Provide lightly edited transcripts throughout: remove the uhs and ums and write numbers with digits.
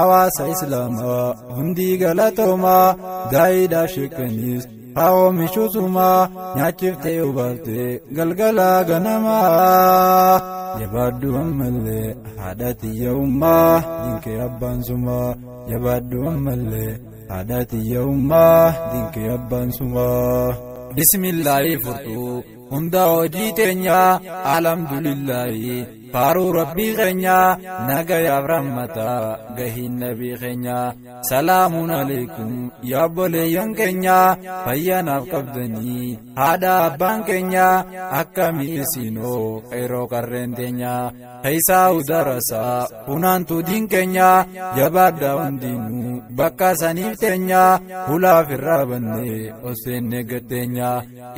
Hawaasa Islaamaa hundii galatoomaa, daa'iidhaa sheekaniis haa oomishuusumaa, nyaachiftee obaaftee galgalaa ganamaa. Jabaadhu ammallee haadha tiyya ummaa, dinkee abbaan sumaa. Jabaadhu ammallee haadha tiyya ummaa, dinkee abbaan sumaa. Bismillaahi furtuu hunda hojii teenyaa, alhamdulillaahi faaruu rabbii keenyaa, nagayaaf rahmataa gahiin nabii keenyaa. Salaamuun aleekum yaa obboleeyyan keenyaa, fayyanaaf qabdanii haadha abbaan keenyaa, akkamii isinoo qeeroo qarreen teenyaa, keessaa darasaa funaantuu diin keenyaa. Jabaadhaa hundinuu bakka saniif teenyaa, hulaaf irraa bannee osseenne gatteenyaa,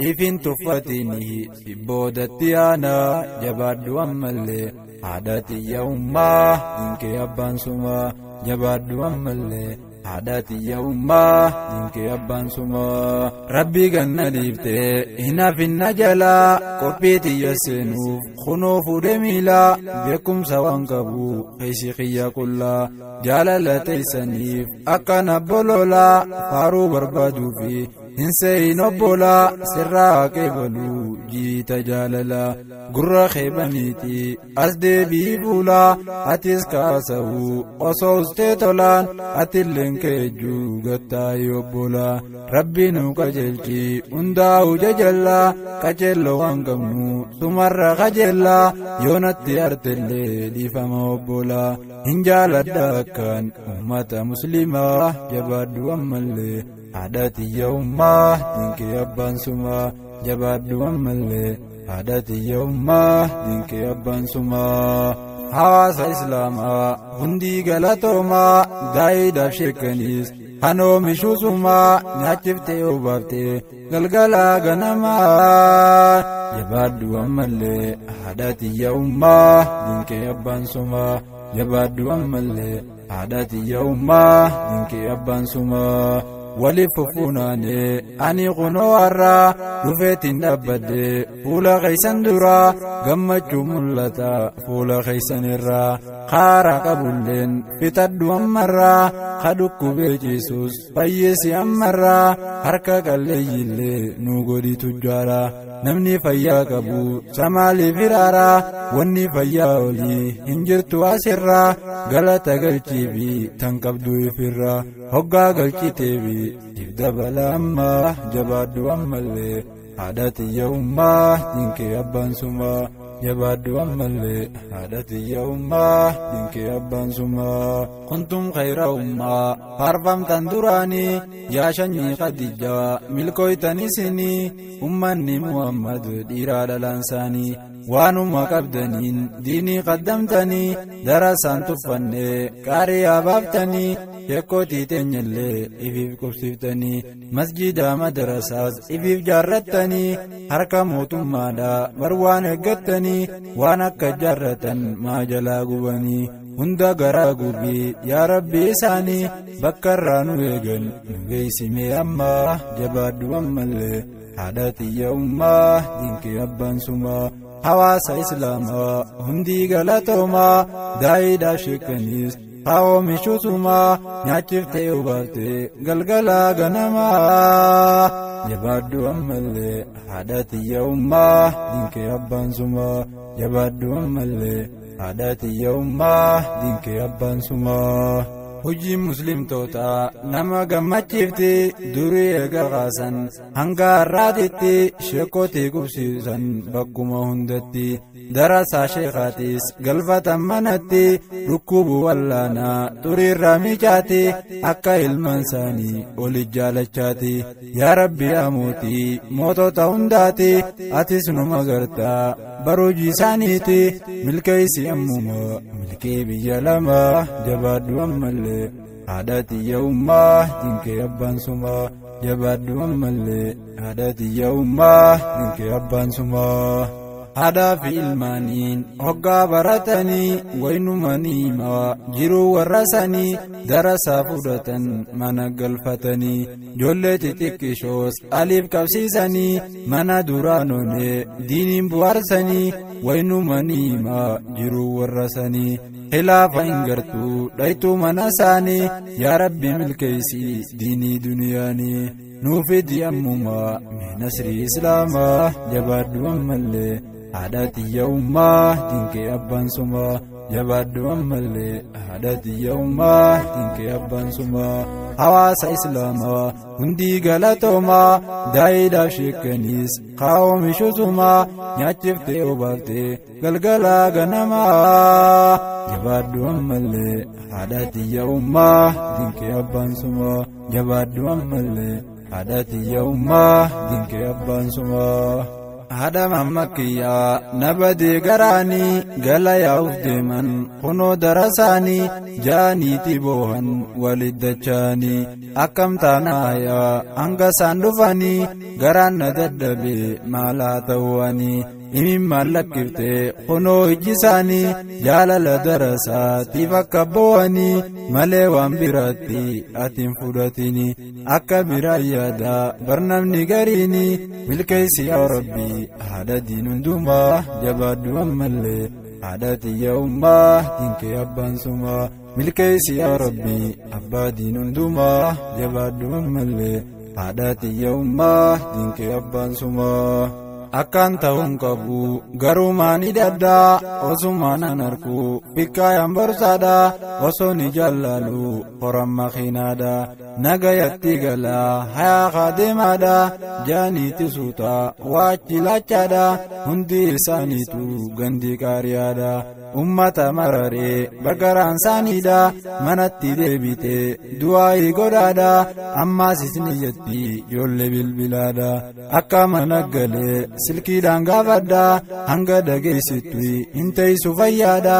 ifin tuffatinii si boodatti aanaa. Jabaadhu ammallee haadha tiyya ummaa, dinkee abbaan sumaa. Jabaadhu ammallee haadha tiyya ummaa, dinkee abbaan sumaa. Rabbii ganna dhiiftee hin hafinna jalaa, qophii tiyya seenuuf kunoo fuudhe miilaa, beekumsa waan qabu keessi kiyya qullaa, jaalala teessaniif akkana bololaa, faaruu barbaaduu fi hin seeyin obbolaa, sirraa qeebaluu jiita jaalalaa, gurra keebaniiti as deebii fuulaa, atis kaasa'uu osoo ustee tolaan, atilleen keejjuu gattaayii obbolaa. Rabbi nu qajeelchi hundaa'u jajallaa, qajeelloo waan qabnu sumarra qajeellaa, yoonatti artellee dhiifama obbolaa, hin jaaladha akkaan ummata muslimaa. Jabaadhu ammallee haadha tiyya ummaa, dinkee abbaan sumaa. Jabaadhu ammallee haadha tiyya ummaa, dinkee abbaan sumaa. Hawaasa Islaamaa hundii galatoomaa, daa'iidhaaf sheekaniis kan oomishuusumaa, nyaachiftee obaaftee galgalaa ganamaa. Jabaadhu ammallee haadha tiyya ummaa, dinkee abbaan sumaa. Jabaadhu ammallee haadha tiyya ummaa, dinkee abbaan sumaa. Waliif fufuunaanee ani kunoo har'aa dhufeetiin dhaabbadde fuula keessan duraa, gammachuu mul'ata fuula keessan irraa, kaara qabulleen fitadhu ammarraa, ka dhukkubee ciisus fayyisi ammarraa, harka qalleeyyillee nu godhi tujjaara, namni fayyaa qabu samaaliif hiraaraa, wanni fayyaa olii hin jirtu asirraa, galata galchiifi tan qabdu ifirraa, hoggaa galchiteefi siif dabala ammaa. Jabaadhu ammallee haadha tiyya ummaa, dinkee abbaan sumaa. Jabaadhu ammallee haadha tiyya ummaa, dinkee abbaan sumaa. Kuntum khayra ummaa faarfamtan duraanii, yaa shanyii Khadijaa milkooytan isinii, ummanni Muhammad dhiiraa dhalaansaanii, waanuma qabdaniin diinii qaddamtanii, darasaan tuffannee qaariyaa baaftanii, sheekootii teenyallee ifiif qubsiftanii, masjiida madarasaas ifiif jaarrattanii, harka mootummaadhaa bar waan eeggattanii, waan akka jaarratan maa jalaa gubanii, hunda garaa gubii yaa rabbi isaanii, bakka irraa nu eegan nu geessimee ammaa. Jabaadhu ammallee haadha tiyya ummaa, dinkee abbaan sumaa. Hawaasa Islaamaa hundii galatoomaa, daa'iidhaaf sheekaniis haa oomishuusumaa, nyaachiftee obaaftee galgalaa ganamaa. Jabaadhu ammallee haadha tiyya ummaa, dinkee abbaan sumaa. Jabaadhu ammallee haadha tiyya ummaa, dinkee abbaan sumaa. Hojii muslimtoota nama gammachiifti, durii eega kaasan hanga har'aatitti, sheekootii qubsiisan bakkuma hundatti, darasaa sheekaatis galfatan manatti, dhukkubu wallaanaa xuriirraa miicaati, akka ilmaan isaanii oli jaalachaati. Yaa rabbi yaa mootii mootota hundaati, atis numa gartaa baruujii isaaniiti, milkeessi ammuma milkee biyya lamaa. Jabaadhu ammallee haadha tiyya ummaa, dinkee abbaan sumaa. Jabaadhu ammallee haadha tiyya ummaa, dinkee abbaan sumaa. Haadhaa fi ilmaaniin hoggaa baratanii waynumaniimaa jiruu warra sanii darasaa fudhatan mana galfatanii ijoollee xixiqqishoos aliif qabsiisanii mana duraanonee diiniin bu'aarsanii waynumaniimaa jiruu warra sanii khilaafa hin gartuu dhaytuu mana isaanii yaa rabbi milkeessii diinii duniyaanii nuufidi ammumaa mee nasrii islaamaa jabaadhu ammallee haadha tiyya ummaa dinkee abbaan sumaa jabaadhu ammallee haadha tiyya ummaa dinkee abbaan sumaa hawaasa islaamaa hundii galatoomaa daa'iidhaaf sheekaniis haa oomishutumaa nyaachiftee obaaftee galgalaa ganamaa jabaadhu ammallee haadha tiyya ummaa dinkee abbaan sumaa jabaadhu ammallee haadha tiyya ummaa dinkee abbaan sumaa. Haadha mammakiyyaa nabadee garaanii gala yaa'uuf deeman kunoo darasaanii jaaniiti boohan waliddachaanii akkam taanaayaa hanga isaan dhufanii garaan na dadhabee maalaa ta'uwanii imimmaan lakkiftee kunoo ijji isaanii jaalala darasaatiif akka boo'anii malee waan biraatti ati hin fudhatini akka biraa yaadaa barnamni gariini milkeessi yaa rabbii haadha diin hundumaa jabaadhu ammallee haadha tiyya ummaa dinkee abbaan sumaa milkeessi yaa rabbii abbaa diin hundumaa jabaadhu ammallee haadha tiyya ummaa dinkee abbaan sumaa. Akkaan ta'uun qabu garuu maani daddaa osumaan an arku bikkaayaan barsaadha osoo ni jaallalu horan makiinaadha nagayatti galaa hayaa deemaadha jaaniiti suutaa waachi laachaadha hundi isaaniitu gandi qaariyaadha ummata mararee bargaraan saaniidha manatti deebite du'aayii godhaadha ammaas isin jetti ijoollee bilbilaadha akka mana galee silkiidhaan gaafadha hanga dhageessittu hin teessu fayyaadha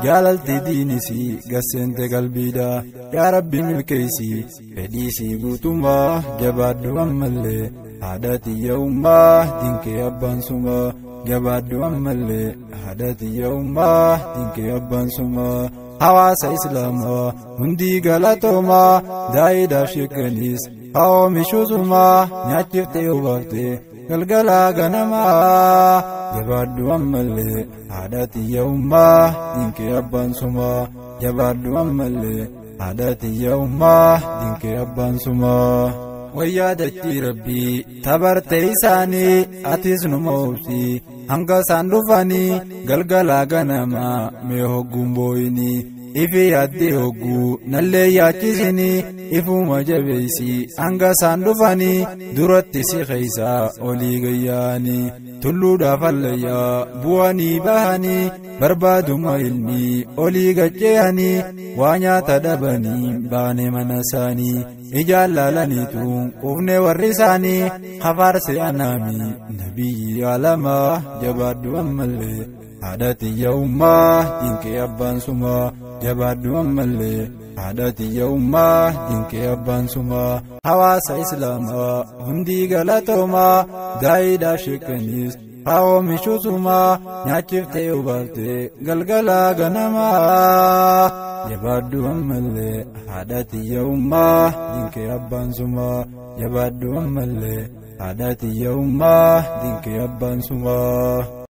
jaalalti diinisii gasseente qalbiidha yaa rabbi milkeessi fedhiisii guutummaa jabaadhu ammallee haadha tiyya ummaa dinkee abbaan sumaa jabaadhu ammallee haadha tiyya ummaa dinkee abbaan sumaa. Hawaasa islaamaa hundii galatoomaa daa'iidhaaf sheekaniis haa oomishuutumaa nyaachiftee obaaftee galgalaa ganamaa jabaadhu ammallee haadha tiyya ummaa dinkee abbaan sumaa jabaadhu ammallee haadha tiyya ummaa dinkee abbaan sumaa. Wayyaa dachii rabbii tabarte isaanii atis numa obsi hanga isaan dhufanii galgalaa ganamaa mee hogguun boo'inii ifi yaaddee hogguu nallee yaachisinii ifuma jabeessi hanga isaan dhufanii duratti si keeysaa olii gayyaanii tulluudhaaf hallayyaa bu'anii bahanii barbaaduma ilmii olii gacceehanii waa nyaata dhabanii baane mana isaanii ijaan laalaniitu quufne warri isaanii hafaarse anaami nabiyyi alamaa jabaadhu ammallee haadha tiyya ummaa dinkee abbaan sumaa jabaadhu ammallee haadha tiyya ummaa dinkee abbaan sumaa. Hawaasa islaamaa hundii galatoomaa daa'iidhaaf sheekaniis haa oomishuutumaa nyaachiftee obaaftee galgalaa ganamaa jabaadhu ammallee haadha tiyya ummaa dinkee abbaan sumaa jabaadhu ammallee haadha tiyya ummaa dinkee abbaan sumaa.